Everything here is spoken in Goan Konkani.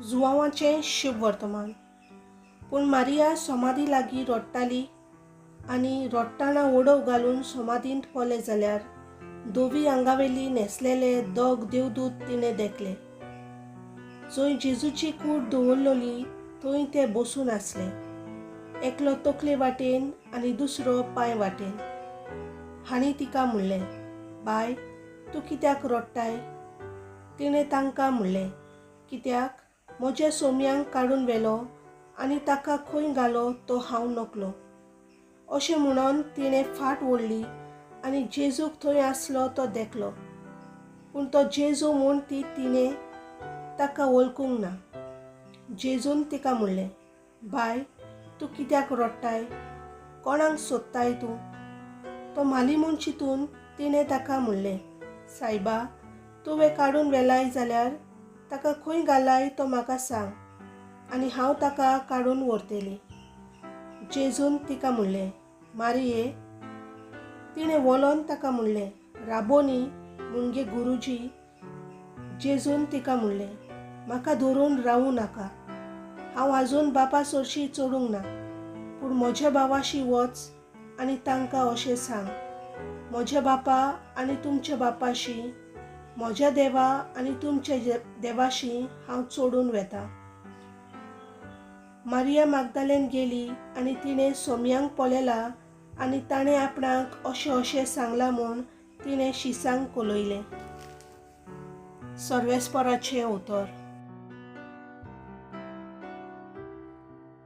जुवांवाचें शुभवर्तमान. पूण मारिया समाधी लागीं रडटाली आनी रडटाना ओडव घालून समाधींत पळय जाल्यार धवी आंगावेली न्हेसलेले दोग देवदूत तिणें देखले. जंय जेजूची कूड दवरलेली थंय ते बसून आसले, एकलो तकले वाटेन आनी दुसरो पांय वाटेन. हांणी तिका म्हणलें, बाय, तूं कित्याक रडटाय? तिणें तांकां म्हणलें, कित्याक म्हज्या सोम्यांक काडून व्हेलो आनी ताका खंय घालो तो हांव नकलो. अशें म्हणून तिणें फाट ओडली आनी जेजूक थंय आसलो तो देखलो, पूण तो जेजू म्हूण ती तिणें ताका वळखूंक ना. जेजून तिका म्हणलें, बाय, तूं कित्याक रडटाय? कोणाक सोदताय तूं? तो म्हाली म्हूण चिंतून तिणें ताका म्हणलें, सायबा, तुवें काडून व्हेलाय जाल्यार ताका खंय घालाय तो म्हाका सांग आनी हांव ताका काडून व्हरतली. जेजून तिका म्हणलें, मारिये. तिणें वलोन ताका म्हणलें, राबोनी, म्हणजे गुरुजी. जेजून तिका म्हणलें, म्हाका धरून रावूं नाका, हांव आजून बापा सरशी चडूंक ना, पूण म्हज्या भावाशी वच आनी तांकां अशें सांग, म्हज्या बापा आनी तुमच्या बापाशी, म्हज्या देवा आनी तुमच्या देवाशी हांव चडून वेता. मारिया मागदालेन गेली आनी तिणें सोम्यांक पळयला आनी ताणें आपणाक अशें अशें सांगलां म्हूण तिणें शिसांक कळयलें. सर्वेस्पराचें उतर.